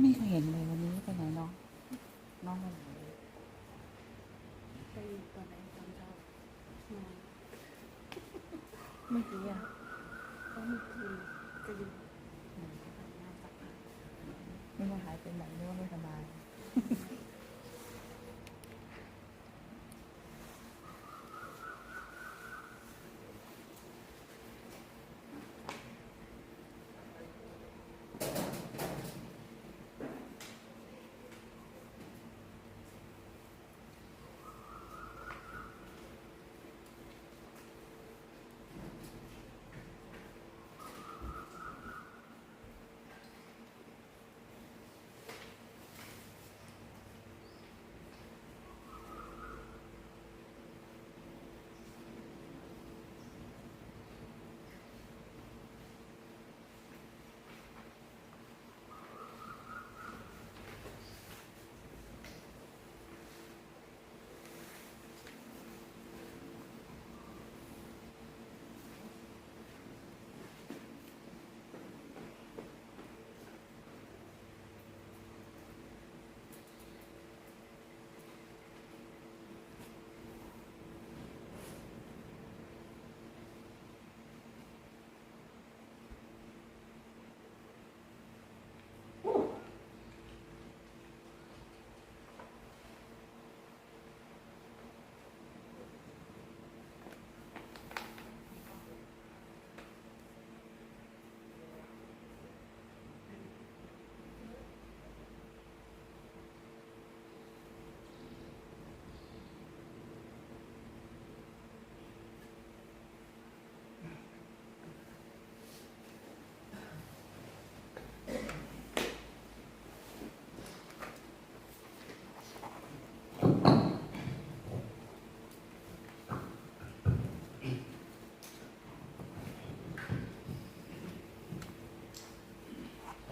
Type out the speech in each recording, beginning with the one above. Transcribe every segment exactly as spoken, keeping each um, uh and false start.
ไม่เคยเห็นเลยวันนี้ไปไหนน้อง น้องไปไหนเลย ไปตอนไหนตอนเช้า เมื่อกี้อ่ะ ก็เมื่อคืนก็อยู่ อืม ทำงานสักพัก นึกว่าหายไปไหน นึกว่าไม่สบาย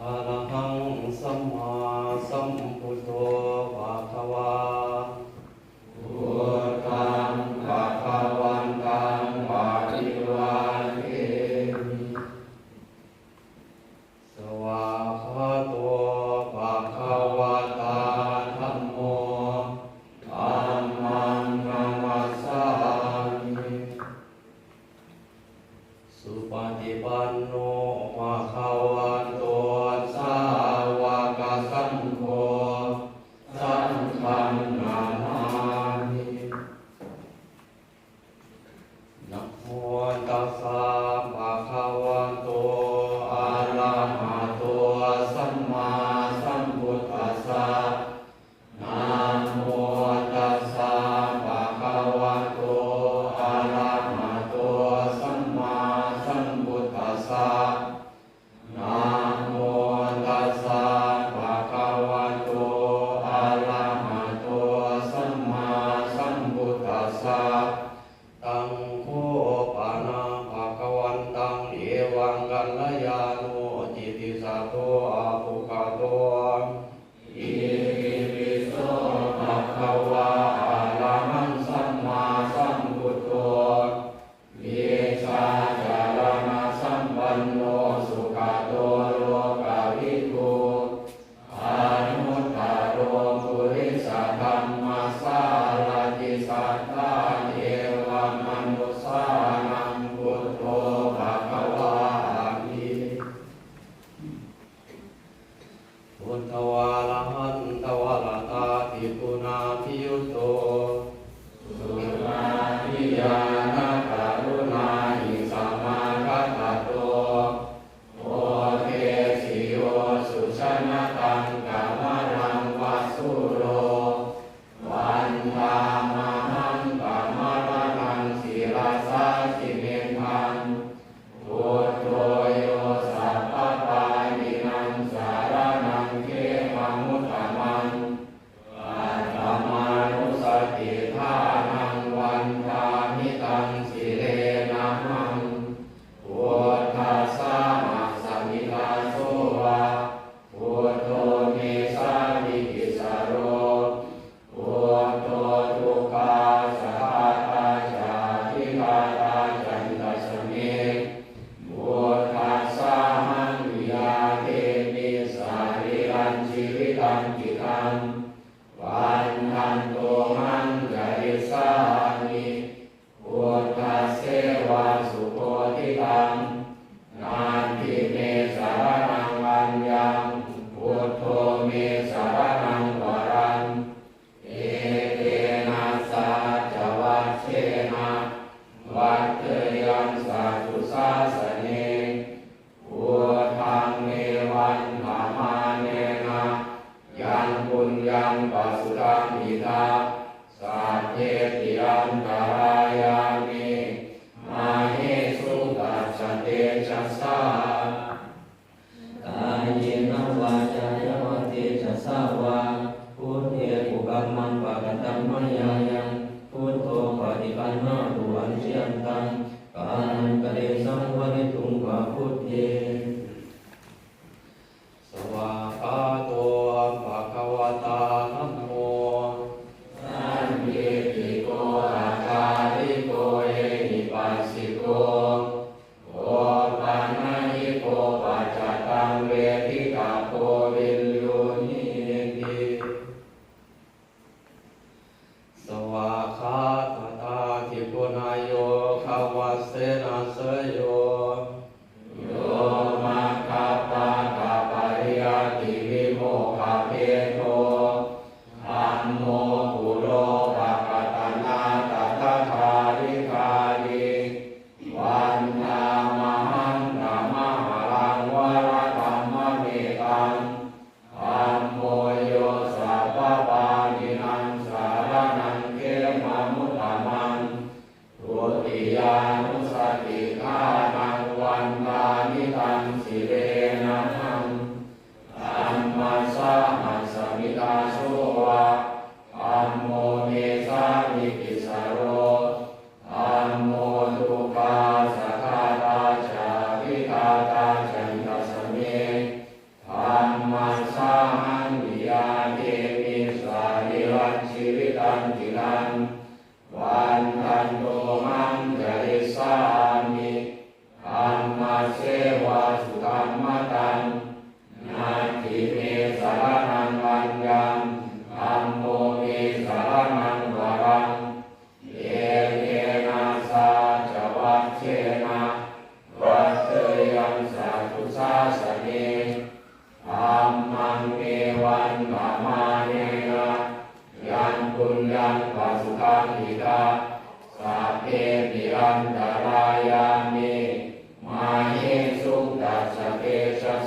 Arahaṃ sammāsambuddho bhagavā. Buddhaṃ bhagavantaṃ abhivādemi. Svākkhāto bhagavatā dhammo. Dhammaṃ namassāmi. Supaṭipanno bhagavato sāvakasaṅgho. Saṅghaṃ namāmi. Namo tassa bhagavato arahato sammāsambuddhassa. Namo tassa bhagavato arahato sammāsambuddhassa. Namo tassa bhagavato arahato sammāsambuddhassa. Taṃ kho pana bhagavantaṃ evaṃ kalyāṇo kittisaddo abbhuggato. Itipi so bhagavā arahaṃ sammāsambuddho vijjācaraṇasampanno sugato lokavidū anuttaro purisadammasārathi satthā devamanussānaṃ buddho bhagavāti.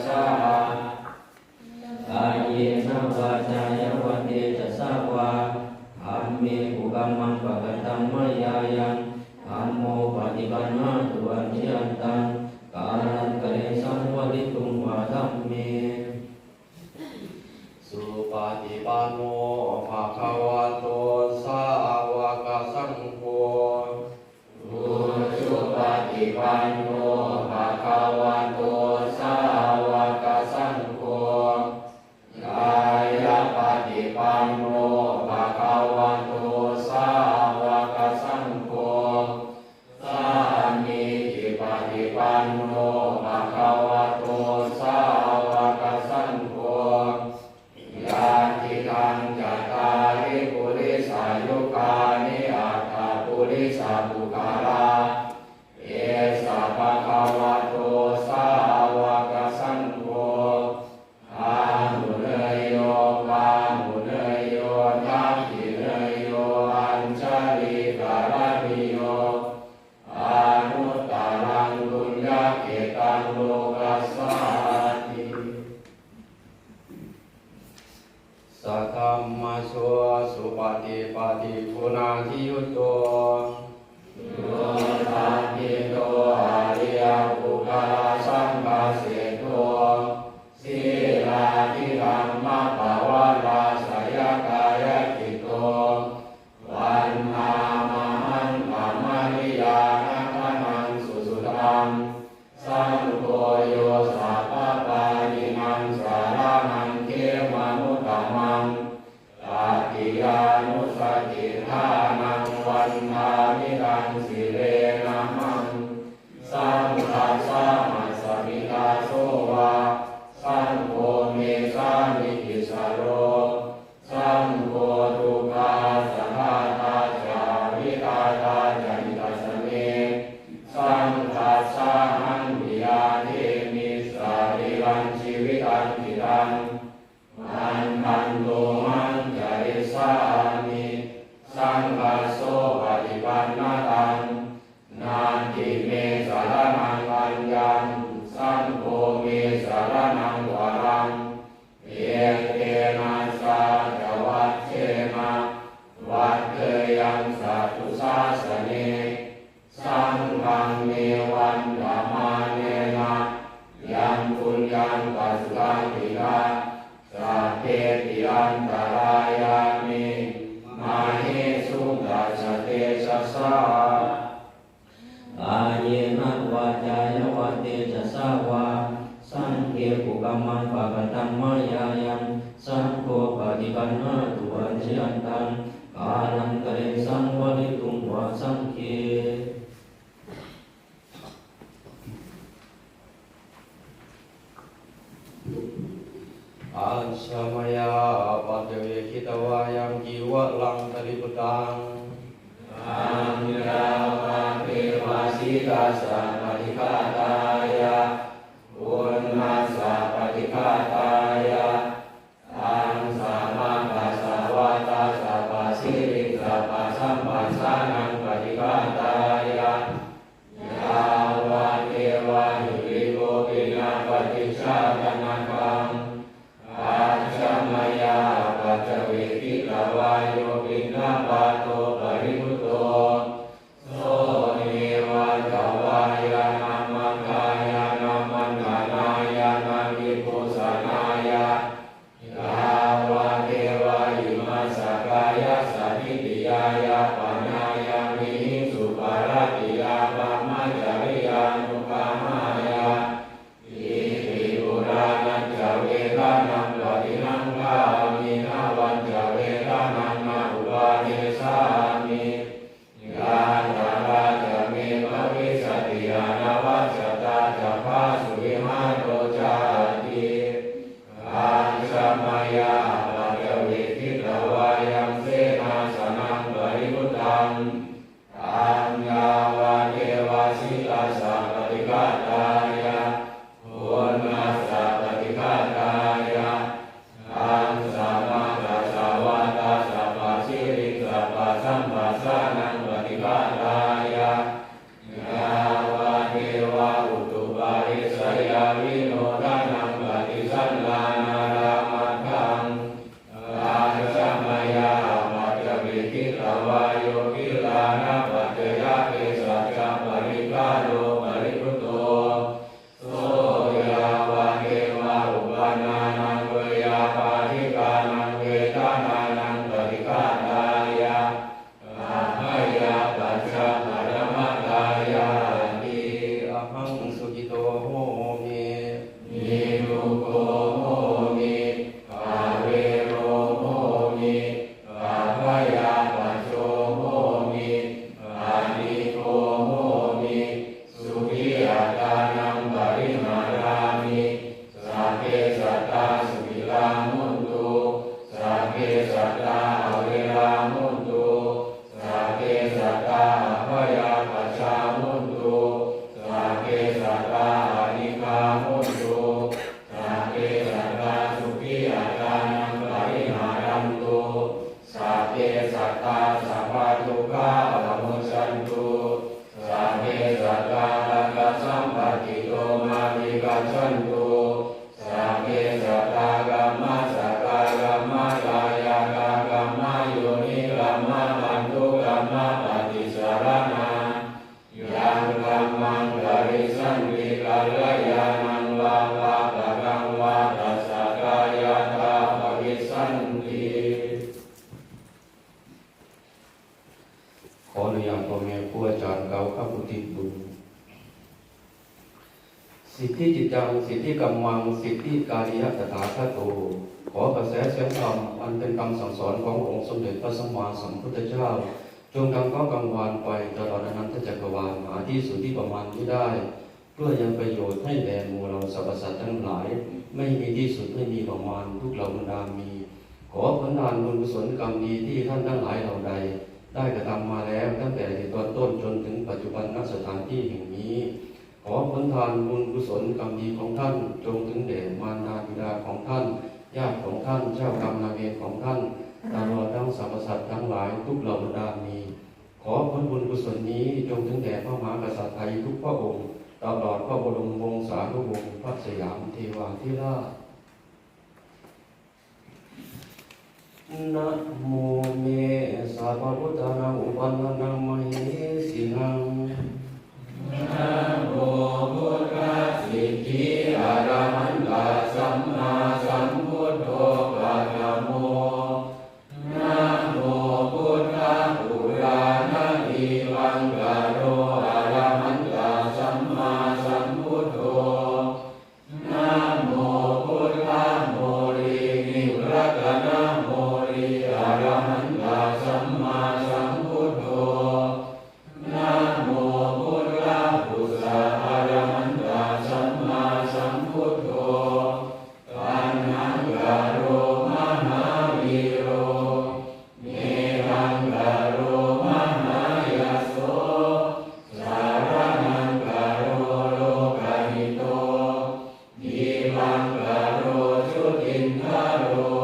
saha kāyena vācāya va tejasā vā, dhamme kukammaṃ pakataṃ mayā yaṃ, dhammo paṭiggaṇhatu accayantaṃ, kālantare saṃvarituṃ va dhamme. Supaṭipanno bhagavato sāvakasaṅgho. Ujupaṭipanno bhagavato sāvakasaṅgho. Ñāyapaṭipanno bhagavato sāvakasaṅgho. Sāmīcipaṭipanno bhagavato sāvakasaṅgho. Yadidaṃ cattāri purisayugāni aṭṭha purisapuggalā, esa bhagavato sāvakasaṅgho, āhuneyyo pāhuneyyo dakkhiṇeyyo añjalikaraṇīyo anuttaraṃ puññakkhettaṃ lokassāti. Saddhammajo supaṭipattiguṇādiyutto, yoṭṭhabbidho ariyapuggalasaṅghaseṭṭho, sīlādidhammapavarāsayakāyacitto, vandāmahaṃtamariyanagaṇaṃ susuddhaṃ. Saṅgho yo sabbapāṇīnaṃ saraṇaṃ khemamuttamaṃ, tatiyānussatiṭṭhānaṃ vandāmi taṃ sirenahaṃ. Saṅghassāhasmi dāso va, saṅgho me sāmikissaro, saṅgho dukkhassa ghātā ca vidhātā ca hitassa me, saṅghassāhaṃ niyyādemi sarīrañjīvitañcidaṃ. Taṃ khantuṃ haṃ carissāmi, saṅghassopaṭipannataṃ. Natthi me saraṇaṃ aññaṃ, saṅgho me saraṇaṃ varaṃ. Etena saccavajjena vaḍḍheyyaṃ satthu sāsane. Saṅghaṃ me vandamānena yaṃ puññaṃ pasutaṃ idha, sabbephi antarāyā me māhesuṃ tassa tejasā. Kāyena vācāya va tejasā vā, saṅghe kukammaṃ pakataṃ mayā yaṃ, saṅgho paṭiggaṇhatu accayantaṃ, kālantare saṃvarituṃ va saṅghe. Ajja mayā apaccavekkhitvā yaṃ cīvaraṃ sārīputtam, taṃ yāvadeva sītassa paṭighātāya, uṇhassa paṭighātāya, taṃ samaggassa vātassa pāsiriṃsa pasamphassānaṃ paṭighātāya, yāvadeva hirikopinapaṭicchādanatthaṃ. Ajja mayā apaccavekkhitvā yo piṇḍapāto paribhutto, so neva davāya na madāya na maṇḍanāya na vibhūsanāya, yāvadeva imassa kāyassa ṭhitiyā yāpanāya vihiṃsuparatiyā brahmacariyānuggahāya, iti purāṇañca vedanaṃ paṭihaṅkhāmi navañca vedanaṃ na uppādessāmi. Yātrā ca me bhavissati anavajjatā ca phāsuvihāro cāti. Siddhicittāṃ siddhikammaṃ siddhikāriyatathāgato. ขอกระแสเสียงธรรมอันเป็นคำสั่งสอนขององค์สมเด็จพระสัมมาสัมพุทธเจ้า จงดังก้องกังวานไปตลอดอนันตจักรวาล หาที่สุดที่ประมาณไม่ได้ เพื่อยังประโยชน์ให้แด่หมู่เหล่าสรรพสัตว์ทั้งหลาย ไม่มีที่สุดไม่มีประมาณ ทุกเหล่าบรรดามี ขอผลทานบุญกุศลกรรมดีที่ท่านทั้งหลายเหล่าใด ได้กระทำมาแล้วตั้งแต่อดีตตอนต้นจนถึงปัจจุบันณสถานที่แห่งนี้ ขอผลทานบุญกุศลกรรมดีของท่าน จงถึงแด่มารดาบิดาของท่าน ญาติของท่าน เจ้ากรรมนายเวรของท่าน ตลอดทั้งสรรพสัตว์ทั้งหลายทุกเหล่าบรรดามี ขอผลบุญกุศลนี้จงถึงแด่พระมหากษัตริย์ไทยทุกพระองค์ ตลอดพระบรมวงศานุวงศ์พระสยามเทวาธิราช Namo me sabbabhūtānaṃ upannānaṃ mahesinaṃ. Namo buddhasiddhi arahantā sammāsambuddho paṭhamo. Namo buddhapurāṇadīpaṅkaro arahantā sammāsambuddho. Namo buddhamoli nivaratanamoli arahantā sammāsambuddho. Namo buddhapūjā arahantā sammāsambuddho. Taṇhaṅkaro mahāvīro, medhaṅkaro mahāyaso, saraṇaṅkaro lokahito, dīpaṅkaro jutindharo,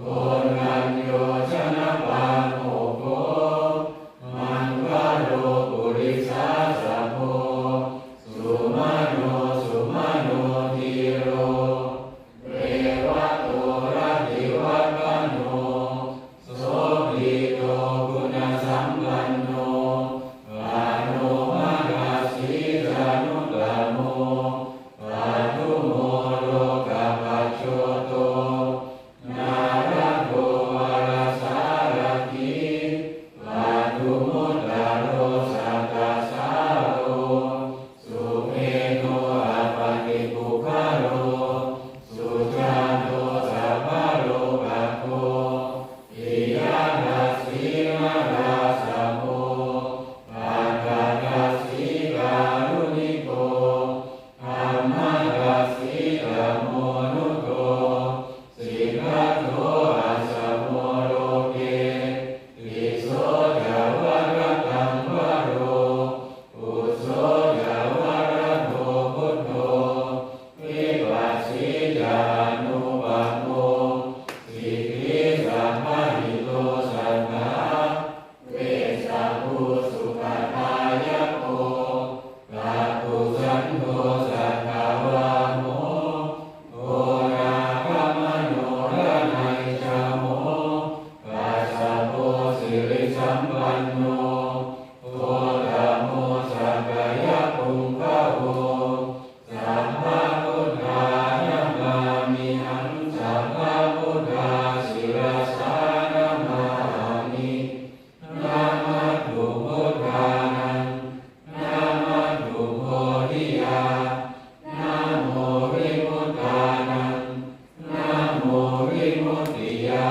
koṇḍañño janapāmokkho, maṅgalo purisāsabho, sumano sumano dhīro, revato rativaḍḍhano, sobhito guṇasampanno, vaṇṇo mahasī januttamo, padumo lokapajjoto, nārado varasārathī, padumuttaro sattasāro, sumedo appaṭipuggalo, sujāto sabbalokaggo, piyadassī narāsabho, pakkādassī kāruṇiko, dhammadassī tamonudo, siddhattho asamo loke, tisso ca varadaṃ varo, phusso ca varado buddho, vipassī ca anūpamo, sikhī sabbahito satthā, vessabhū sukhadāyako, kakusandho satthavāho, koṇāgamano dhanajjhamo, kassapo sirisampanno, gotamo sakyapuṅgavo. Sabbabuddhā namāmihaṃ, sabbabuddhā sirasā namāmi. Namatthu buddhānaṃ, namatthu bodhiyā, namo vimuttānaṃ, namo vimuttiyā,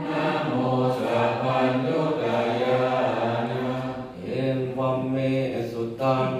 namo sabbaññutañāṇaṃ. Evaṃ me sutaṃ.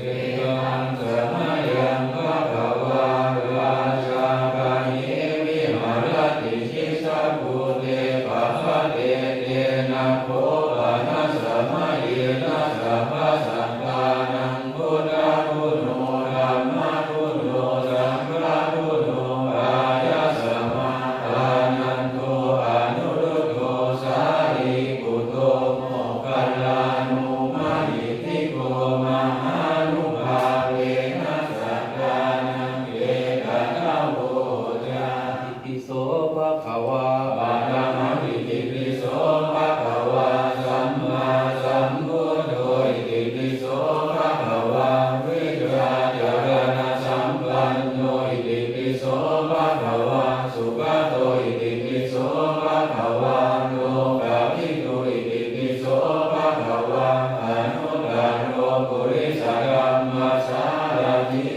Ekaṃ samayaṃ bhagavā rājagahe viharati cittapūte pabbajete. Nāgo panassamayena sabbasattānaṃ buddhaguṇo dhammaguṇo saṅghaguṇo āyasmatā ānando anuruddho sārīputto moggallāno mahiddhiko mahānubhāvena sattānaṃ etadavoca. Itipi so bhagavā. Paṭhamaṃ itipi so bhagavā sammāsambuddho. Itipi so bhagavā vijjācaraṇasampanno. Itipi so bhagavā sugato. Itipi so bhagavā lokavidū. Itipi so bhagavā anuttaro purisadammasārathi.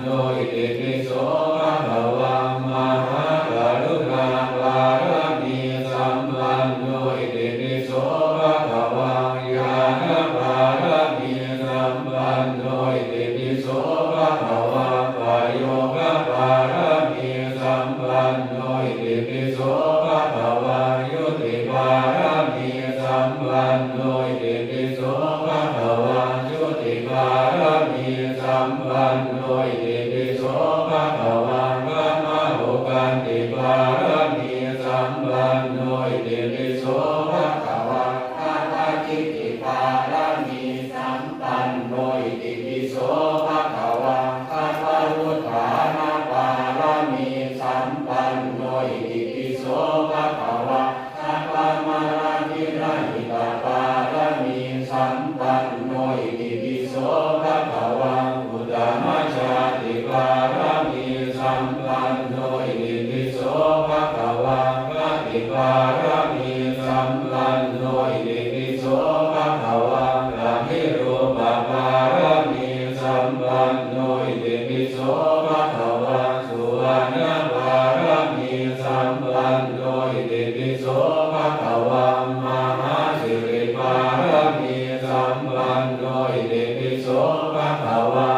no itipi so bhagavā. Mahākaruṇāpāramī sampanno itipi so bhagavā. Ñāṇapāramī sampanno itipi so bhagavā. Payogapāramī sampanno itipi so bhagavā. Jotipāramī sampanno itipi so bhagavā. Jotipāramī sampanno itipi so bhagavā. Brahmaokantipāramī sampanno itipi so bhagavā. Brahmacitipāramī sampanno itipi so bhagavā. Sabbaudhānapāramī sampanno itipi so bhagavā. Sabbamalantinahitapāramī sampanno itipi so bhagavā. Uttamasātipāramī sampanno itipi so bhagavā. Khatipāramī sampanno itipi so bhagavā. Gambhīropapāramī sampanno itipi so bhagavā. Suvaṇṇapāramī sampanno itipi so bhagavā. Mahāsiripāramī sampanno itipi so bhagavā.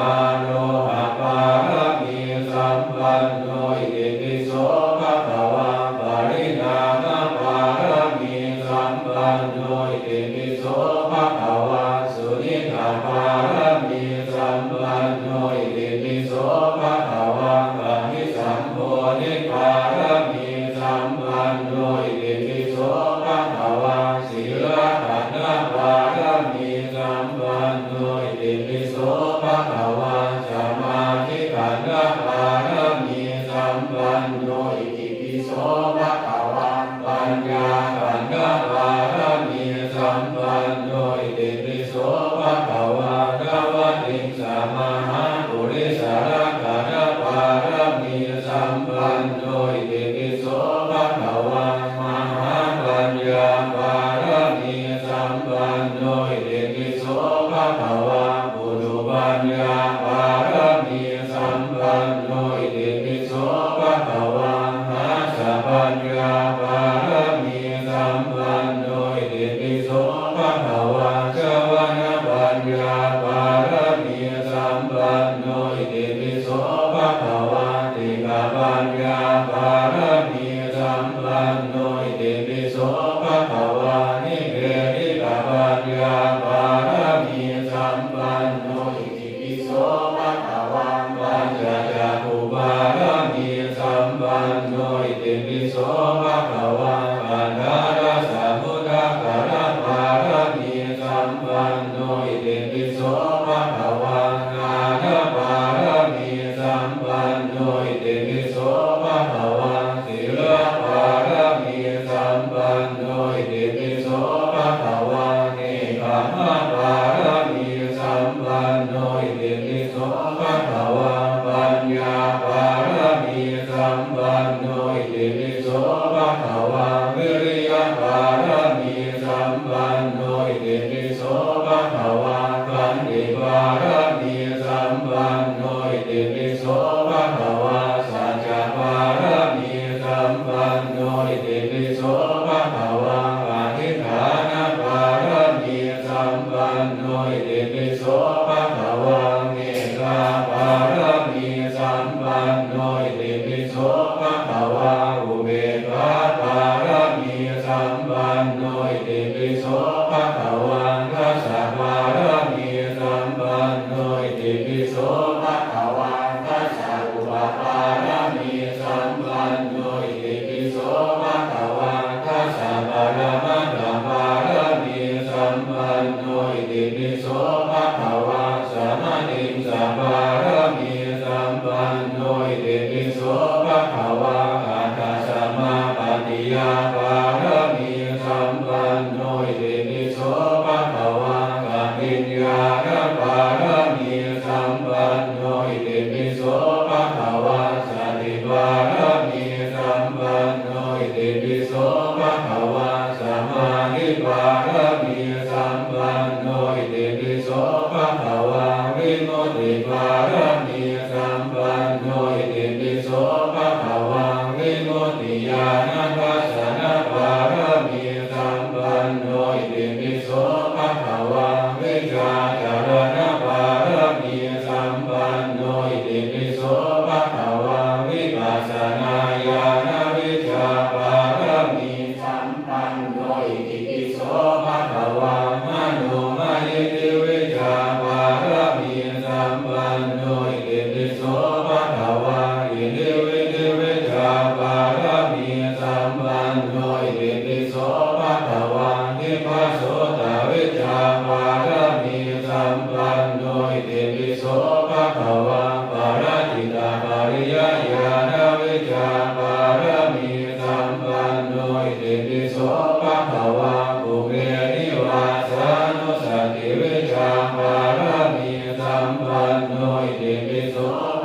Ārohapāramī sampanno itipi so bhagavā. Pariṇāmapāramī sampanno itipi so bhagavā. Suṇṇapāramī sampanno itipi so bhagavā. Paṭisambodhipāramī sampanno itipi so bhagavā. Sīlabbatāpāramī sampanno itipi so bhagavā. Samādhikhandhapāramī sampanno itipi so bhagavā. Paññākhandhapāramī sampanno itipi so bhagavā. Dvattiṃsamahāpurisalakkhaṇapāramī sampanno itipi so bhagavā. Mahāpaññāpāramī sampanno itipi so bhagavā. Puthūpaññāpāramī sampanno itipi so bhagavā. Dasapaññāpāramī sampanno itipi so bhagavā. Savanapaññāpāramī sampanno itipi so bhagavā. Tikkapaññāpāramī sampanno itipi so bhagavā. Nibbindetikapaññāpāramī sampanno itipi so bhagavā. Pañcacakkhuppāramī sampanno itipi so bhagavā. Aṭṭhārasa-muddhakarapāramī sampanno itipi so bhagavā. Ñāṇapāramī sampanno itipi so bhagavā. Sīlapāramī sampanno itipi so bhagavā. Nekkhammapāramī sampanno itipi so bhagavā. Paññāpāramī sampanno itipi so bhagavā. Viriyapāramī sampanno itipi so bhagavā. Khantipāramī sampanno itipi so bhagavā. Saccapāramī sampanno itipi so bhagavā. Adhiṭṭhānapāramī sampanno itipi so bhagavā. Mettāpāramī sampanno itipi so bhagavā. Upekkhāpāramī sampanno itipi so bhagavā. Dasapāramī sampanno itipi so bhagavā. Dasa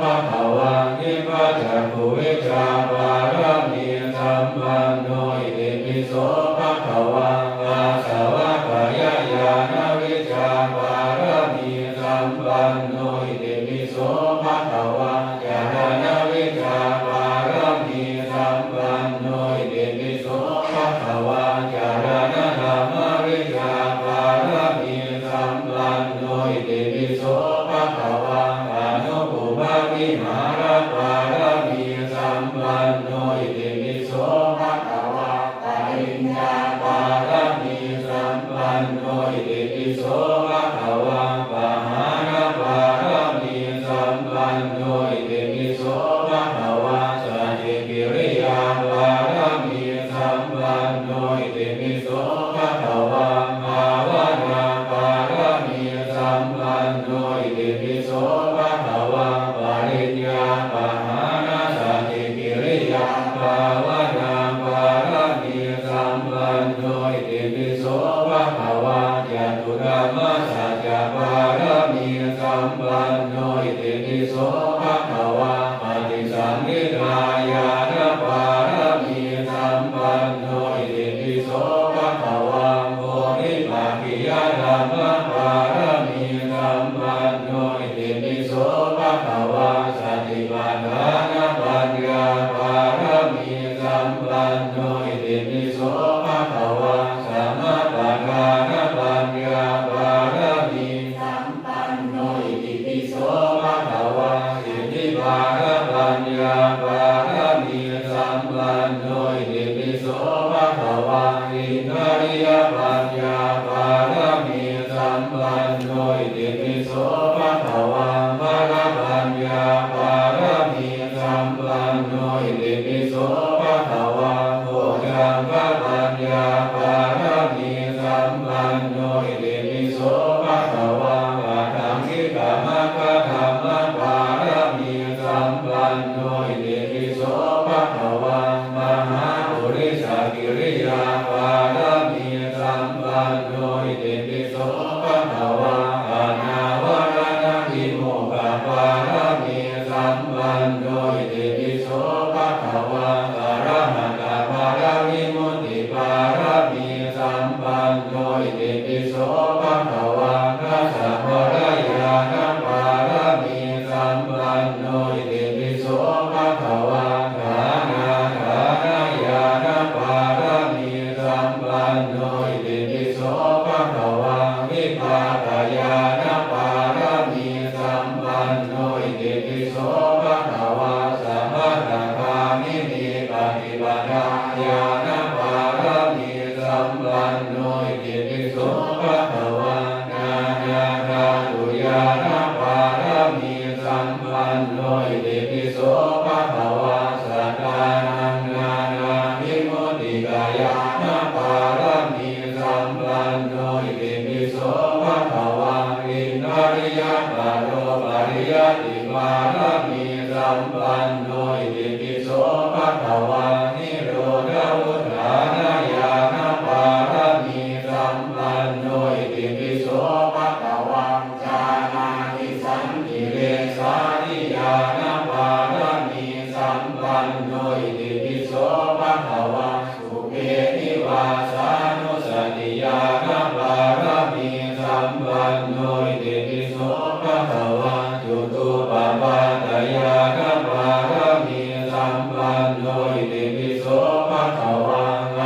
bhagavā. Khippacakkhuvijjāpāramī sampanno, itipi so bhagavā. Āsavakkhayānavijjāpāramī sampanno, itipi so bhagavā. Caraṇavijjāpāramī sampanno, itipi so bhagavā. Caraṇadhammavijjāpāramī sampanno, itipi so bhagavā. Anupammavihārapāramī sampanno, itipi so bhagavā. Pariññāpāramī sampanno, itipi so bhagavā. Pahārapāramī sampanno, itipi so bhagavā. Sacchikiriyāpāramī sampanno, itipi so bhagavā. Bhāvanāpāramī sampanno, itipi so bhagavā. Pariññāpahānasacchikiriyābhāvanāpāramī sampanno, itipi so bhagavā. Catudhammasaccapāramī sampanno, itipi so bhagavā. Paṭisaṅkhidāñāṇapāramī sampanno, itipi so bhagavā. Bodhipakkhiya dhammapāramī sampanno, itipi so bhagavā. Satipaṭṭhāna paññāpāramī sampanno, itipi so bhagavā. Sammappaṇṇānapaññāpāramī sampanno, itipi so bhagavā. Iddhipādapaññāpāramī sampanno, itipi so bhagavā. Indriyapaññāpāramī sampanno, itipi so bhagavā. Balapaññāpāramī sampanno, itipi so bhagavā. Bojjhaṅgapaññāpāramī sampanno, itipi so bhagavā. Aṭṭhaṅgikamaggādhammapāramī sampanno, itipi so bhagavā. Mahāpurisakiriyāpāramī sampanno, itipi so bhagavā. Anāvaranabhimokhapāramī sampanno, itipi so bhagavā. Arahatapalavimuttipāramī sampanno, itipi so bhagavā. Dasabalañāṇapāramī sampanno, itipi so bhagavā. Dānādānañāṇapāramī sampanno, itipi so bhagavā. Vipākañāṇapāramī sampanno, itipi so bhagavā. Sakadagāminī paṭipadā ñāṇapāramī sampanno, itipi so bhagavā. Nānādhātuñāṇapāramī sampanno, itipi so bhagavā. Sattānaṃ nānāvimuttikañāṇapāramī sampanno, itipi so bhagavā. Indriyaparopariyattipāramī sampanno, itipi so bhagavā. Nirodhavuṭṭhānañāṇapāramī sampanno, itipi so bhagavā. Jānāti saṅkilesāni ñāṇapāramī sampanno, itipi so bhagavā. Pubbenivāsānussatiñāṇapāramī sampanno, itipi so bhagavā. Chuddupapātañāṇapāramī sampanno, itipi so bhagavā.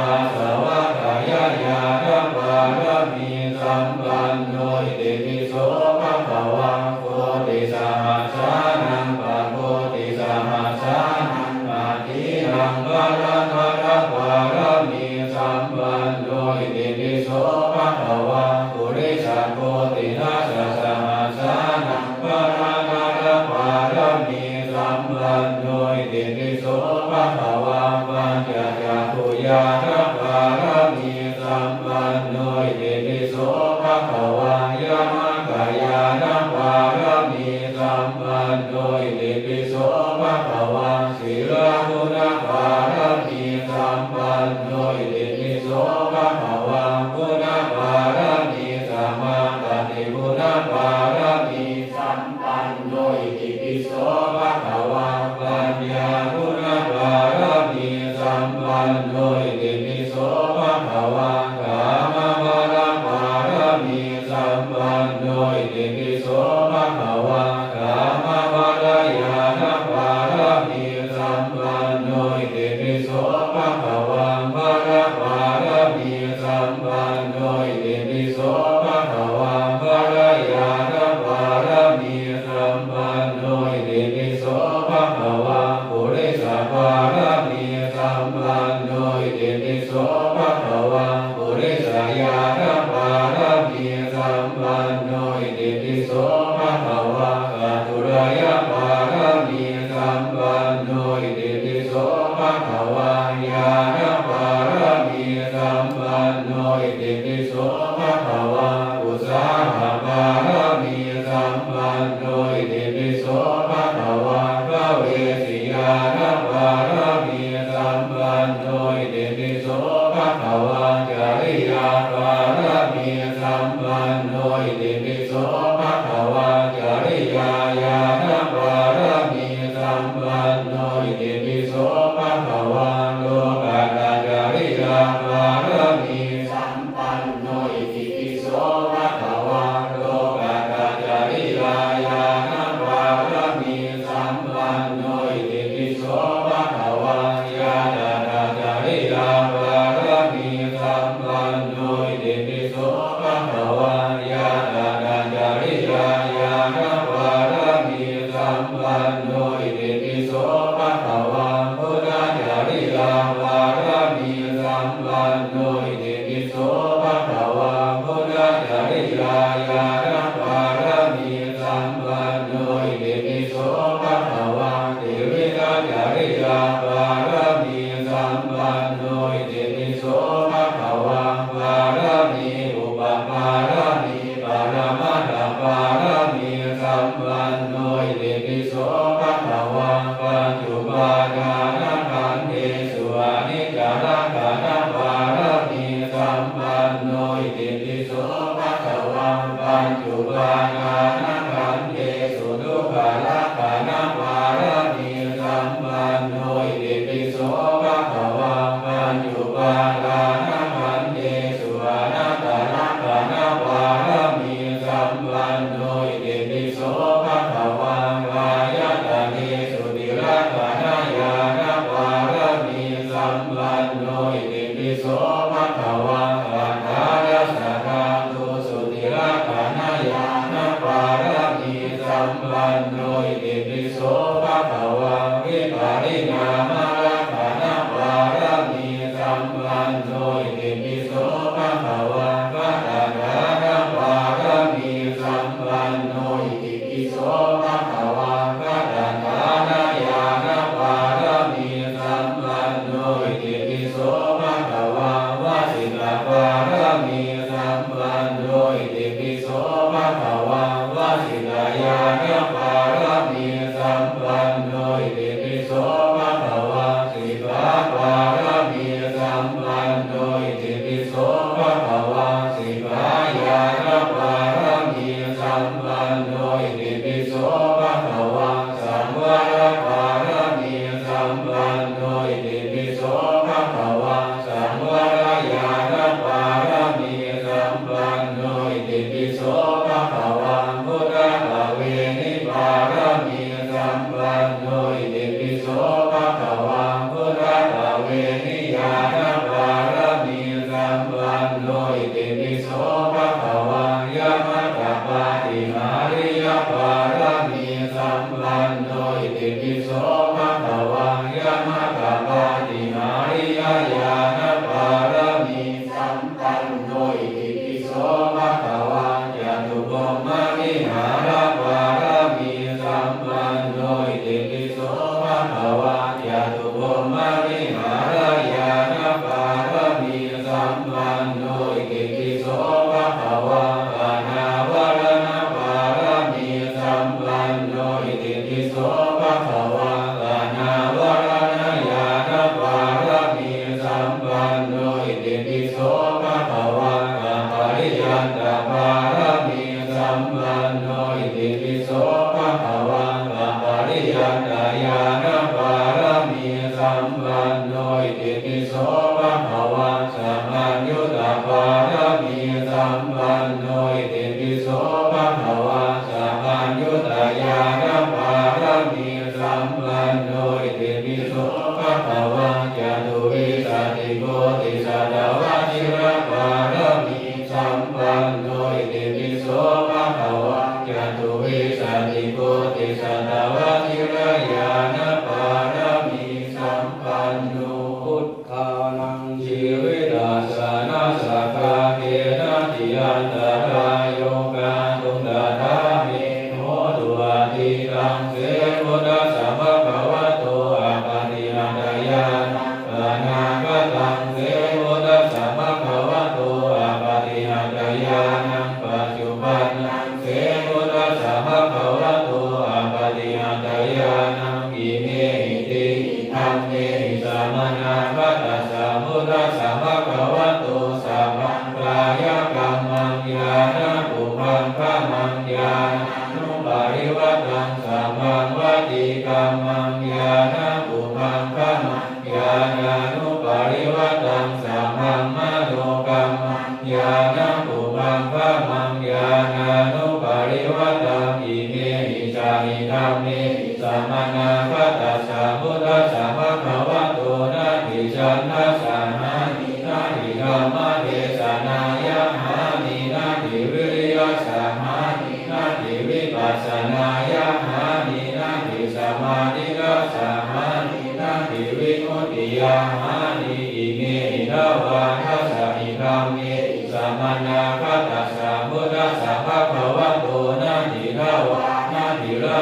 Āsavakkhayāñāṇapāramī sampanno, itipi so bhagavā. Koṭisahassānaṃ pakkoṭisahassānaṃ atthīnaṃ paraṃgānapāramī sampanno, itipi so bhagavā. Purisakoṭinasasahassānaṃ paraṃgānapāramī sampanno, itipi so bhagavā. Pañcacakkhuyānapāramī sampanno, itipi so bhagavā. Yamakañāṇapāramī sampanno, itipi so bhagavā. Sīlaguṇapāramī sampanno, itipi so bhagavā. Guṇapāramī samāpatti guṇapāramī sampanno, itipi so bhagavā. sampanno. Itipi so bhagavā lokuttacchariyapāramī sampanno. Itipi so bhagavā lokuttacchariyāñāṇapāramī sampanno. Itipi so bhagavā ñātakaccariyapāramī sampanno. Itipi so bhagavā ñātakaccariyāñāṇapāramī sampanno. Itipi so bhagavā buddhacariyapāramī sampanno. Itipi so bhagavā buddhacariyāñāṇapāramī sampanno. Itipi so bhagavā tividhacariyapāramī sampanno. Itipi so bhagavā pāramī upapāramī paramattha pāramī sampanno. Itipi so bhagavā pañcupādānakkhandhesu aniccalakkhaṇapāramī sampanno. Itipi so bhagavā pañcupādānakkhandhesu dukkhalakkhaṇapāramī sampanno. Itipi so bhagavā pañcupādānakkhandhesu anattalakkhaṇapāramī sampanno. Itipi so bhagavā āyatanesu tilakkhaṇañāṇapāramī sampanno. Itipi so bhagavā aṭṭhārasa dhātusu tilakkhaṇañāṇapāramī sampanno. Itipi so bhagavā vipariṇāmalakkhaṇapāramī sampanno. Itipi so bhagavā katabānapāramī sampanno. Itipi so bhagavā katabānañāṇapāramī sampanno. Itipi so bhagavā vasiṭṭhapāramī sampanno. Itipi so bhagavā vasiṭṭhañāṇapāramī sampanno. Itipi so bhagavā sikkha pāramī sampanno. Itipi so bhagavā sikkha ñāṇa pāramī sampanno. Itipi so bhagavā saṃvara pāramī sampanno. Itipi so bhagavā saṃvara ñāṇa pāramī sampanno. Itipi so bhagavā buddha paveṇi pāramī sampanno. Itipi so bhagavā buddha paveṇi ñāṇa pāramī sampanno. Itipi so bhagavā yama pāṭihāriya pāramī sampanno. Itipi so bhagavā yama pāṭihāriya ñāṇa pāramī sampanno. Itipi so bhagavā catubrahmavihāra pāramī sampanno. Itipi so bhagavā catubrahmavihāra ñāṇa pāramī sampanno. Itipi so bhagavā anāvaraṇa pāramī sampanno. Itipi so bhagavā anāvaraṇa ñāṇa pāramī sampanno. Itipi so bhagavā apariyantāna pāramī sampanno. Itipi so bhagavā apariyantā ñāṇa pāramī sampanno. Itipi so bhagavā sabbāññutā pāramī sampanno. Itipi so bhagavā sabbāññutā ñāṇa pāramī sampanno. Itipi so bhagavā catuvīsatikoṭisatavajira pāramī sampanno. Itipi so bhagavā catuvīsatikoṭisatavajira ñāṇa pāramī sampanno. Buddhānaṃ jīvitassa na sakākena ci antarāyo kātuṃ tathā me hotu. Atītaṃ se buddhassa bhagavato appaṭihatañāṇaṃ, anāgataṃ se buddhassa bhagavato appaṭihatañāṇaṃ, paccuppannaṃ se buddhassa bhagavato appaṭihatañāṇaṃ. Imehi tiṇi dhammehi samaṇakattassa buddhassa bhagavato sabbaṃ kāyakammaṃ ñāṇakupaggamaṃ ñāṇānuppaṭivattaṃ sabbaṃ vacīkammaṃ ñāṇapubbaṅgamaṃ ñāṇānuppaṭivattam sabbaṃ manokammaṃ ñāṇapubbaṅgamaṃ ñāṇānuppaṭivattam imehi ca ni dhammehi samannāgatassa buddhassa bhagavato natthi chandasahāni natthi dhammadesanāya hāni natthi viriyasahāni natthi vipassanāya hāni natthi samādhiyassa hāni natthi vimuttiyā hāni imehi dvādasa hi dhammehi samannāgatassa buddhassa bhagavato natthi dvā natthi dvā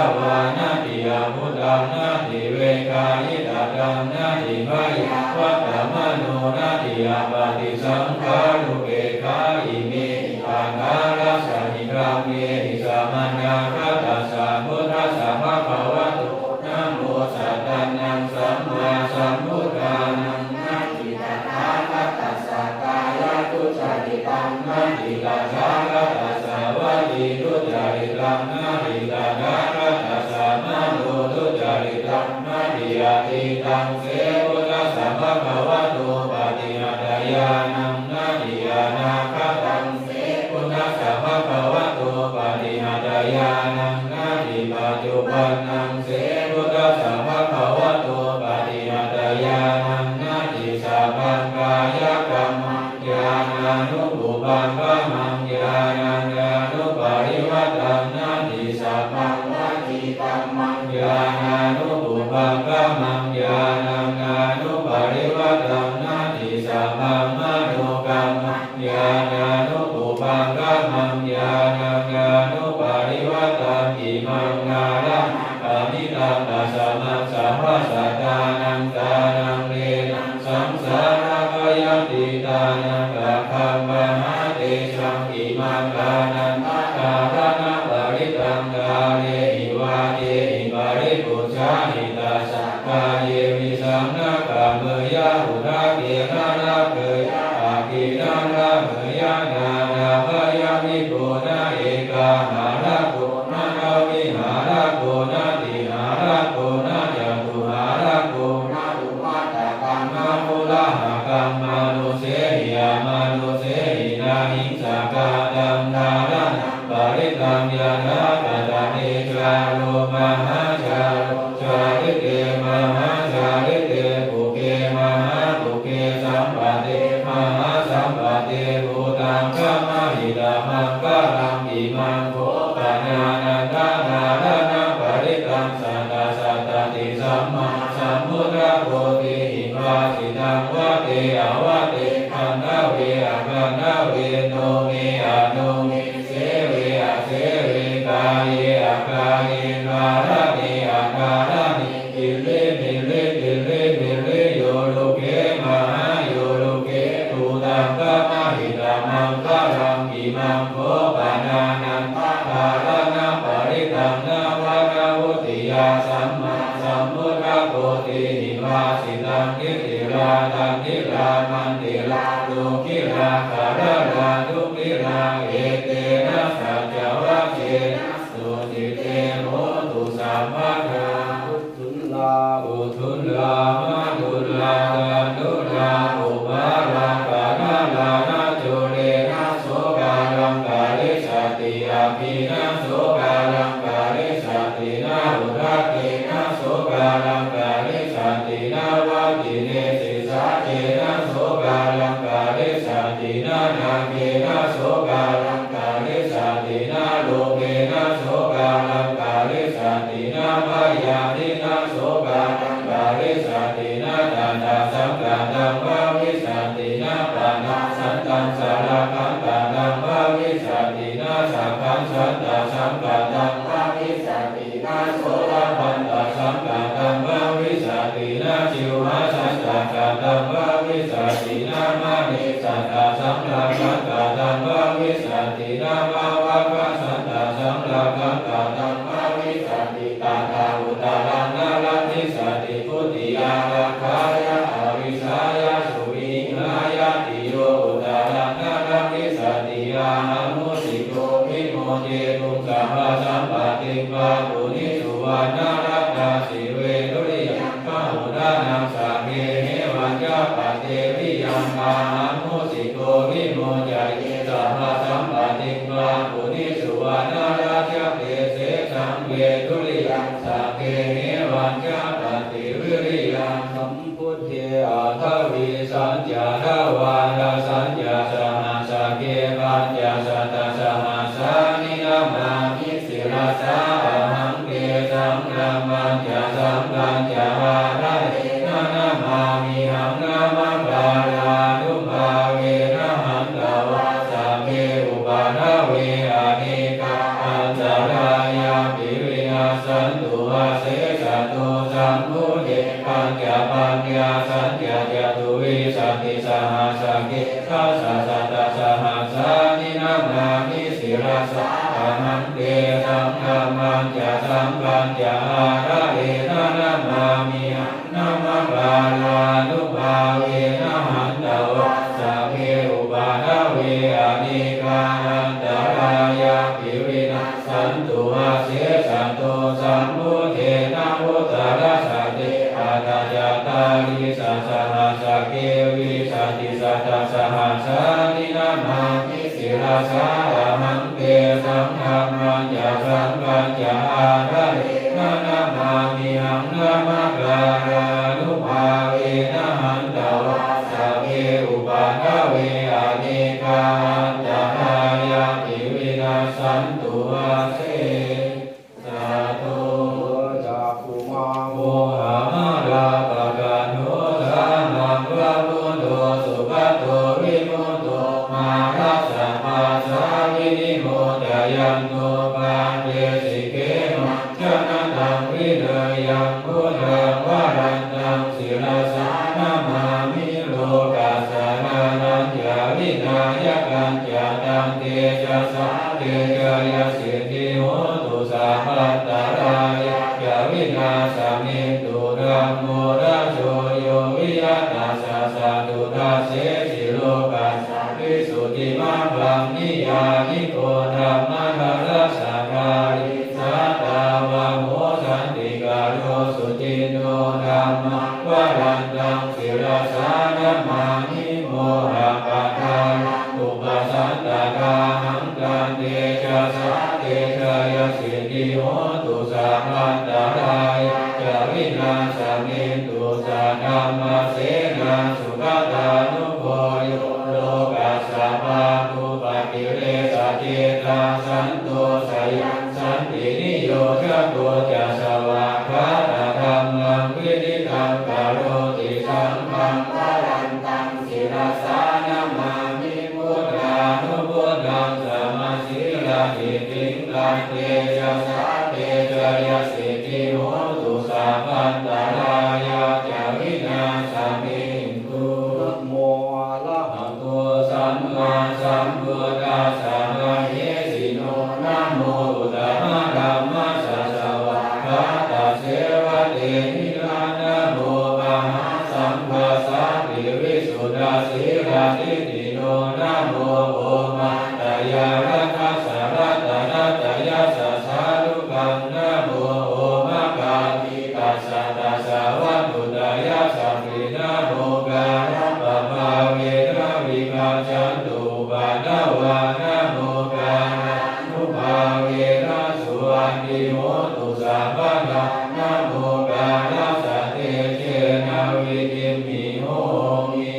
natthi abhutaṃ natthi vegayitabbaṃ natthi byāvattamanno natthi appaṭisaṅkhārupekkha imehi kathālasa hi dhammehi samannāgatassa buddhassa bhagavato namo sattannaṃ sammāsambuddhānaṃ natthi tathāgatassa kāyaduccaritaṃ natthi tathāgatassa vaciduccaritaṃ natthi tathāgatassa manoduccaritaṃ natthi atītaṃ se buddhassa bhagavato paṭihattayānaṃ natthi anāgataṃ se buddhassa bhagavato paṭihattayānaṃ natthi paccuppannaṃ se buddhassa bhagavato paṭihattayānaṃ natthi sabbaṃ kāyakammaṃ ñāṇānupubbaṅgamaṃ ñāṇānānuppaṭivattam natthi sabbaṃ vacīkammaṃ ñāṇānupubbaṅgamaṃ ñāṇānānuppaṭivattam natthi sabbaṃ manokammaṃ ñāṇānupubbaṅgamaṃ ñāṇānānuppaṭivattam imaṃ dhāraṇaṃ paṇītaṃ tasmā sabbasattānaṃ tāṇaṃ tenaṃ saṃsārabhayamtītānaṃ rakkhaṃ bandhāmi tesaṃ imaṃ kālantā dhāraṇaṃ paṇītaṃ kālehi vācehi paripūjayhi tassa kāye visaṃ na kammeyya udake na lāpeyya aggi na dāpeyya nānābhayaṃ vibho na ekahārako na dvihārako na tihārako na catuhārako na upaṭṭhakaṃ na pūrahakaṃ manussehi amanussehi na hiṃsakattaṃ dhāraṇaṃ paṇītaṃ yathākatane jālo mahājālo jālite mahājālite pugge mahāpugge sampate mahāsampate bhūtaṃ khamahitamaṅgalaṃ imaṃ kho panānanda dhāraṇaṃ paṇītaṃ satta sattati sammāsambuddhakoti hi bhāsitaṃ vate avate gandhave agandhave nome anome seve aseve kāye akāye dhāraṇe adhāraṇe giriṃ giriṃ giriṃ giriṃ yo loke mahā yo loke bhūtaṃ khamahitamaṅgalaṃ imaṃ kho panānanda dhāraṇaṃ paṇītaṃ nāma na vuttiyā sammāsambuddhakoti hi bhāsitaṃ titilā taṇhilā maṇḍilā lokilā galalā duggilā etena saccavajjena sotthi te hotu sabbadā. Uddulā uddulā maddulā taṇhulā upamalā galalā na dūre na sokalaṃ karissati aggi na sokalaṃ karissati na udake na sokalaṃ karissati na vattine sisāke na sokalaṃ karissati na nāge na sokalaṃ karissati na roge na sokalaṃ karissati na bhayādi na sokalaṃ karissati na tattha saṅkhātaṃ bhavissati na paccasantaṃ sarakkhaṃ kataṃ bhavissati na saṅkhaṃ sattha saṅkhātaṃ bhavissati na soḷappatthasaṅkhātaṃ bhavissati na jivhāsantasaṅkhātaṃ bhavissati na mane satthasaṅkhātasaṅkhātaṃ bhavissati na bhavakassantasaṅkhātasaṅkhātaṃ bhavissati tattha uttaraṃ na labhissati dutiyarakkhaṃ ca avissāya saṅghañca ārahena namāmihaṃ. Namakārānubhāvena hantvā sabbe upaddave anekā antarāyāpi vinassantu asesato. Sambuddhe pañcapaññāsañca catuvīsatisahassake dasasatasahassāni namāmi sirasā ahaṃ. Tesaṃ dhammañca saṅghañca ārahena namāmihaṃ. Namakārānubhāvena hantvā sabbe upaddave anekā antarāyāpi vinassantu asesato. Sambuddhe navuttarasate aṭṭhacattāḷīsasahassake vīsatisatasahassāni namāmi sirasā ahaṃ. Tesaṃ dhammañca saṅghañca ārahena namāmihaṃ. Namakārānubhāvena hantvā sabbe upaddave anekā antarāyāpi vinassantu ase sato. Cakkhumā mohamalāpakaṇṭo sāmaṃ va buddho sugato vimutto mārassa pāsā vinimocayanto pāpesi khemaṃ janataṃ vineyyaṃ. Buddhaṃ varantaṃ sirasā namāmi lokassa nāthañca vināyakañca. Tantejasā te jayasiddhi hotu sabbantarāyā ca vināsamentu. Dhammo dhajo yo viya tassa satthu dassesi lokassa visuddhimaggaṃ niyyāniko dhammadharassa kāli sattāvaho santikaro suciṇṇo. Dhammaṃ varantaṃ sirasā namāmi mohappadālaṃ upasantadāhaṃ. Tantejasā te jayasiddhi hotu sabbantarāyā ca vināsamentu. Saddhammasenā sugatānugo yo lokassa pāpūpakilesajetā santo sayaṃ santiniyo cako ca svākkhātadhammaṃ viditaṃ karoti. Saṅghaṃ varantaṃ sirasā namāmi buddhānubuddhaṃ samasīladiṭṭhiṃ. Tantejasā te jayasiddhi hotu sabbantarāyā ca vināsamentu. Namo arahato sammāsambuddhassa mahesino. Namo uttamadhammassa svākkhātasseva tenidha. Namo mahāsaṅghassāpi visuddhasīladiṭṭhino. Namo omātyāraddhassa ratanattayassa sādhukaṃ. Namo omakātītassa tassa vatthuttayassapi. Namokārappabhāvena vigacchantu upaddavā. Namokārānubhāvena suvatthi hotu sabbadā. Namokārassa tejena vidhimhi homi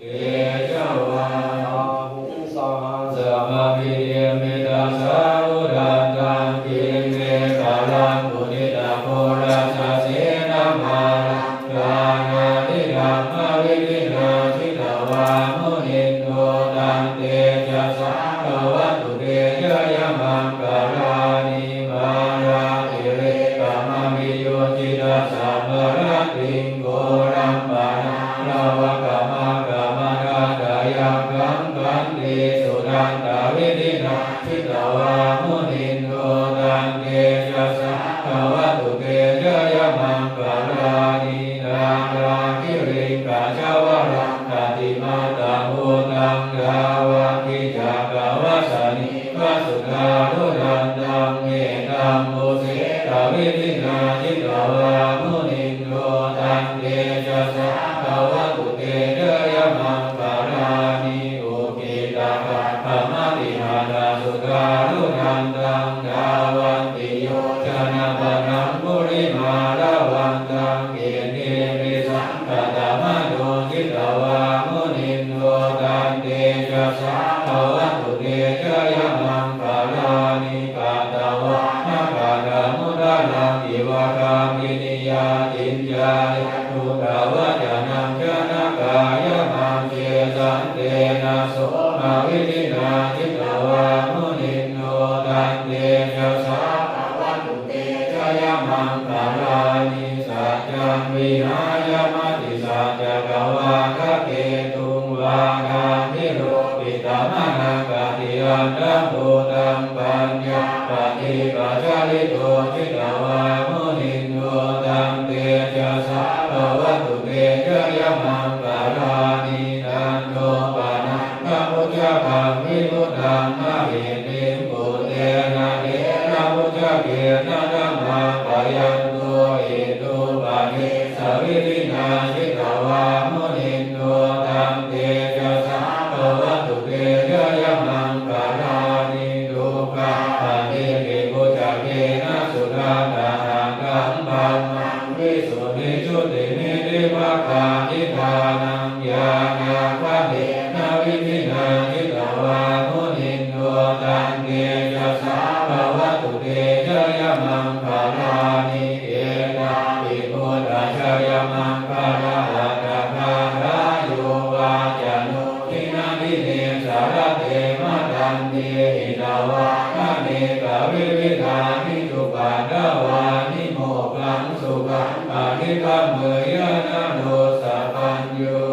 tejavā. Bāhuṃ sahassamabhinimmitasāvudhantaṃ grīmekhalaṃ uditaghorasasenamāraṃ dānādidhammavidhinā jitavā munindo taṃtejasā bhavatu te jayamaṅgalāni. Mārātirekamabhiyujjhitasabbarattiṃ ghorampanāḷavakamakkhamathaddhayakkhaṃ khantīsudantavidhinā jitavā munindo taṃtejasā bhavatu te jayamaṅgalāni. Nāḷāgiriṃ gajavaraṃ atimattabhūtaṃ dāvaggicakkamasanīva sudāruṇantaṃ mettambusekavidhinā jitavā munindo taṃtejasā bhavatu te jayamaṅgalāni. Ukkhittakhaggamatihatthasudāruṇantaṃ dhāvantiyojanapathaṅgulimālavantaṃ iddhībhisaṅkhatamano jitavā munindo taṃtejasā bhavatu te jayamaṅgalāni. Katvāna kaṭṭhamudaraṃ iva gabbhinīyā Ciñcāya duṭṭhavacanaṃ janakāyamajjhe, santena somavidhinā jitavā munindo, tantejasā bhavatu te jayamaṅgalāni. Saccaṃ vihāya matisaccakavādaketuṃ, vādābhiropitamanaṃ atiandhabhūtaṃ, paññāpadīpajalito jitavā munindo, tantejasā bhavatu te jayamaṅgalāni. Nandopanandabhujagaṃ vibudhaṃ mahiddhiṃ, puttena therabhujagena damāpayanto, iddhūpadesavidhinā jitavā munindo, tantejasā bhavatu te jayamaṅgalāni. Duggāhadiṭṭhibhujagena sudaṭṭhahatthaṃ, brahmaṃ visuddhijutimiddhibakābhidhānaṃ, ñāṇāgadena vidhinā jitavā munindo, tantejasā bhavatu te jayamaṅgalāni. Etāpi buddhajayamaṅgalaaṭṭhagāthā, yo vācano dinadine sarate matandī, hitvānanekavividhāni cupaddavāni, mokkhaṃ sukhaṃ adhigameyya naro sapañño.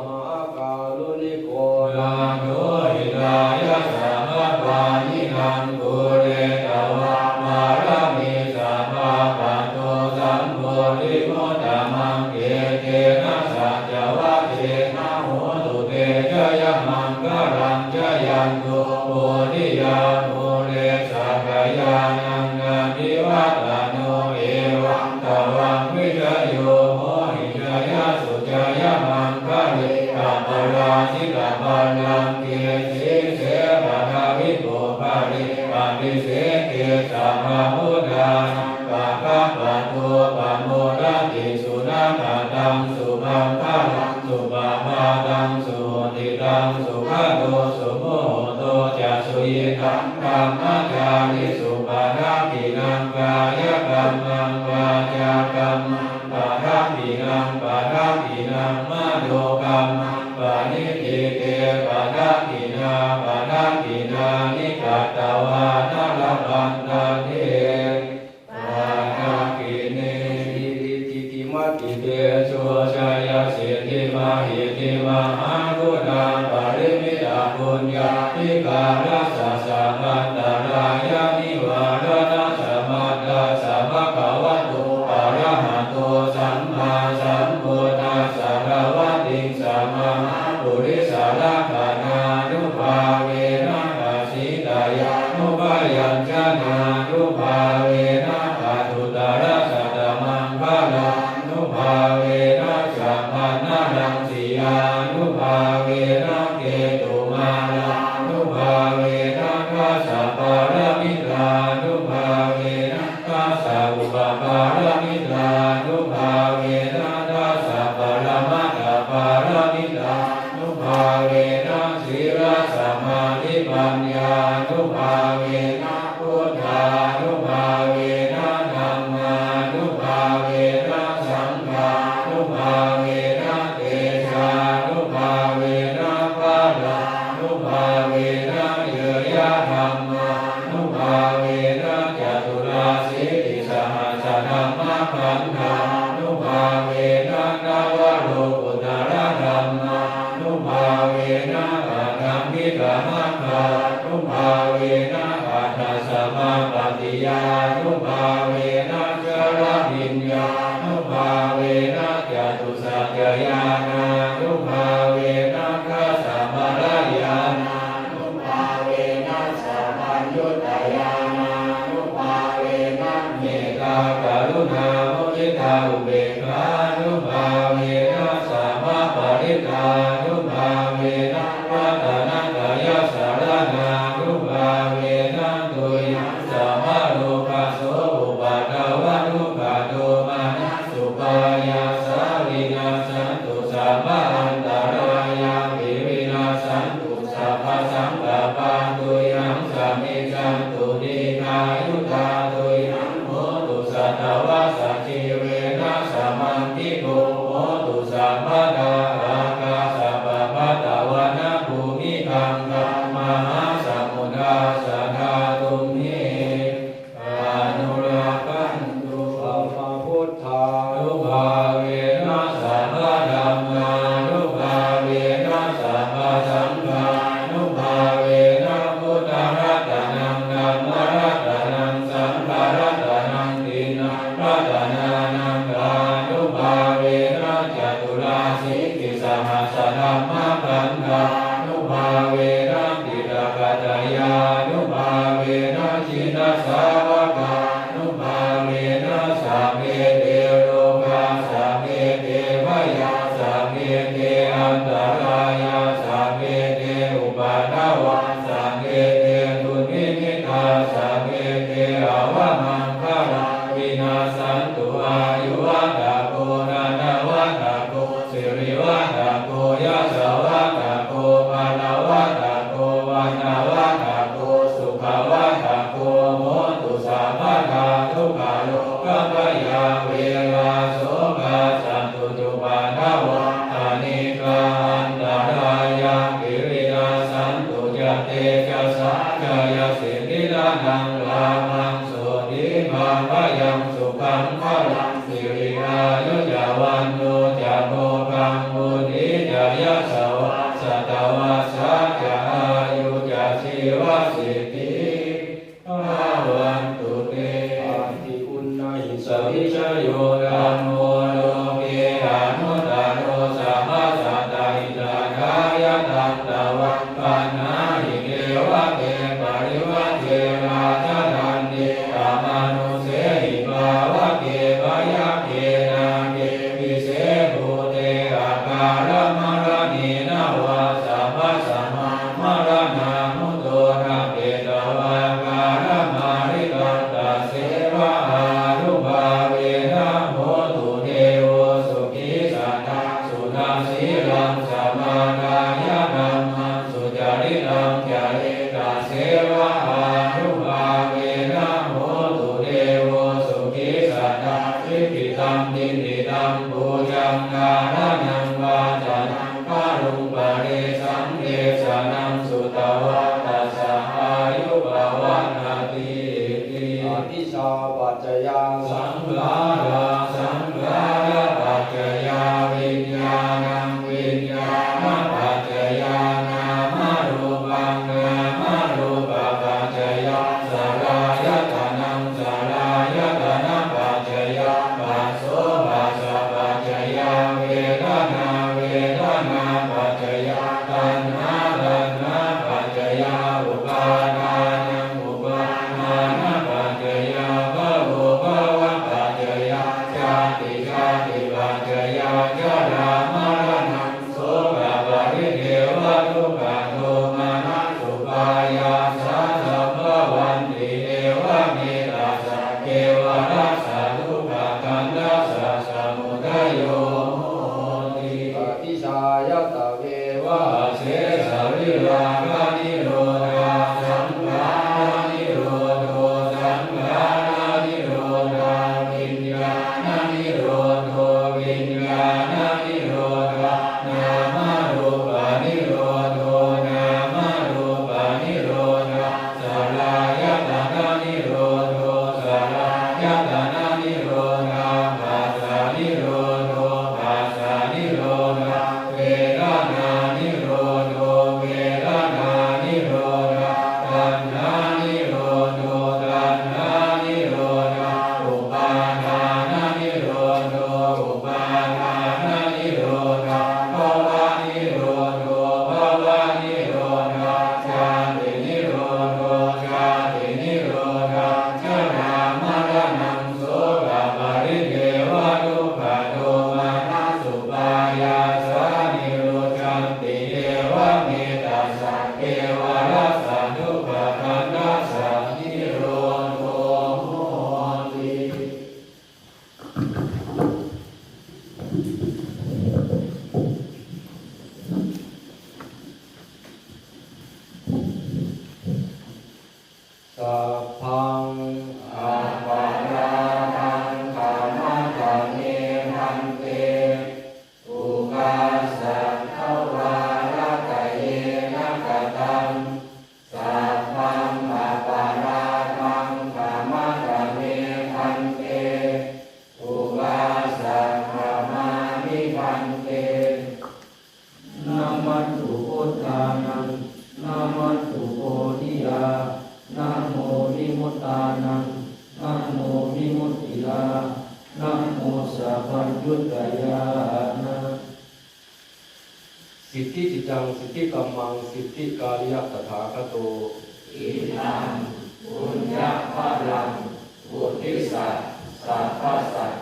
Mahākāruṇiko nātho, hitāya sabbapāṇinaṃ, pūretvā pāramī sabbā, patto sambodhimuttamaṃ, etena saccavajjena, hotu te jayamaṅgalaṃ. Jayanto bodhiyā mūle, sakyānaṃ nandivaḍḍhano, evaṃ tvaṃ vijayo hohi, jayassu jayamaṅgale, aparājitapallaṅke, sīse paṭhavipokkhare, abhiseke sabbabuddhānaṃ, aggappatto pamodati. Sunakkhattaṃ sumaṅgalaṃ, supabhātaṃ suhuṭṭhitaṃ, sukhaṇo sumuhutto ca, suyiṭṭhaṃ brahmacārisu, padakkhiṇaṃ kāyakammaṃ, vācākammaṃ padakkhiṇaṃ, padakkhiṇaṃ manokammaṃ, paṇidhī te padakkhiṇā, padakkhiṇāni katvāna, labhantatthe padakkhiṇe. Hirikītimattitejo, jayasiddhi mahiddhi, mahāguṇāparimitapuññādhikārassa, sabbantarāyanivāraṇasamatthassa, bhagavato arahato sammāsambuddhassa, dvattiṃsamahāpurisalakkhaṇānubhāvena, dasītyānubyañjanānubhāvena, aṭṭhuttarasatamaṅgalānubhāvena, chabbaṇṇaraṃsiyānubhāvena, ketumālānubhāvena, dasapāramitānubhāvena, dasaupapāramitānubhāvena, dasaparamatthapāramitānubhāvena, sīlasamādhipaññānubhāvena, buddhānubhāvena, dhammānubhāvena, saṅghānubhāvena, tejānubhāvena, balānubhāvena, ñeyyadhammānubhāvena, caturāsītisahassadhammakkhandhānubhāvena, navalokuttaradhammānubhāvena, aṭṭhaṅgikamaggānubhāvena, aṭṭhasamāpattiyānubhāvena, chaḷabhiññānubhāvena, catusaccañāṇānubhāvena, dasaphalañāṇānubhāvena, sabbaññutañāṇānubhāvena, mettākaruṇāmuditāupekkhānubhāvena, sabbaparittānubhāvena, ratanattayasaraṇānubhāvena, tuyhaṃ sabbarogasokupaddavadukkhadomanassupāyāsā vinassantu, sabbaantarāyāpi vinassantu, sabbasaṅkappā tuyhaṃ samijjhantu, dīghāyutā tuyhaṃ hotu, satavassajīvena bhāvena sabbadhammānubhāvena sabbasaṅghānubhāvena buddharatanaṃ dhammaratanaṃ saṅgharatanaṃ tiṇṇaṃ ratanānaṃ ānubhāvena caturāsītisahassadhammakkhandhānubhāvena piṭakattayānubhāvena jinasāvakā nubhāvena sabbe te rogā sabbe te bhayā sabbe te antarāyā sabbe te upaddavā sabbe te dunnimittā sabbe te avamaṅgalā vinassantu. Āyuvaḍḍhako dhanavaḍḍhako sirivaḍḍhako yasavaḍḍhako balavaḍḍhako vaṇṇavaḍḍhako sukhavaḍḍhako hotu sabbadā. Dukkharogabhayā verā sokā sattu cupaddavā anekā antarāyāpi vinassantu ca tejasā. Jayasiddhidhanaṃ lābhaṃ sotthi bhāgyaṃ sukhaṃ balaṃ siri āyu ca vaṇṇo ca bhogaṃ vuḍḍhī ca yasavā satavassā ca āyū ca jīvasiddhī bhavantu te. Atthi uṇhissavijayo dhammo loke anuttaro sabbasattahitatthāya taṃ tvaṃ gaṇhāhi devate parivajje rājadaṇḍe amanussehi pāvake byagghe nāge vise bhūte akālamaraṇena vā sabbasamā maraṇā mutto ṭhapetvā kālamāritaṃ tasseva ānubhāvena hotu devo sukhī sadā. Suddhasīlaṃ samādāya dhammaṃ sucaritaṃ care tasseva ānubhāvena hotu devo sukhī sadā. Sikkhitaṃ cintitaṃ pūjaṃ dhāraṇaṃ vācanaṃ garuṃ paresaṃ desanaṃ sutvā tassa āyu pavaḍḍhatīti. Avijjāpaccayā saṅkhārā saṅkhārapaccayā viññāṇaṃ viññāṇapaccayā nāmarūpaṃ nāmarūpapaccayā saḷāyatanaṃ saḷāyatanapaccayā phasso phassapaccayā vedanā vedanāpaccayā taṇhā taṇhāpaccayā upādānaṃ upādānapaccayā bhavo bhavapaccayā jāti jātipaccayā jarāmaraṇaṃ sokaparidevadukkhadomanassupāyāsā sambhavanti evameta sakkevarasadukkhakkhandhassa samudayo hoti. Adhisāya tveva asesavirāganirodhā saṅkhāranirodho saṅkhāranirodhā viññāṇanirodho viññāṇanirodhā nāmarūpanirodho nāmarūpanirodhā saḷāyatananirodho saḷāyatananirodhā phassanirodho phassanirodhā vedanānirodho vedanānirodhā taṇhānirodho taṇhānirodhā upādānanirodho upādānanirodhā bhavanirodho bhavanirodhā jātinirodho jātinirodhā jarāmaraṇaṃ sokaparidevadukkhadomanassupāyāsā nirujjhanti evameta sakkevarasadukkhakkhandhassa nirodho hoti. Sabbaṃ aparādhaṃ khamatha me bhante. Ukāsa dvārattayena kataṃ sabbaṃ aparādhaṃ khamatha me bhante. Ukāsa Siddhicittāṃ siddhikammaṃ siddhikāriyā tathāgato. Idaṃ puññaphalaṃ uddissa sabbasaṅ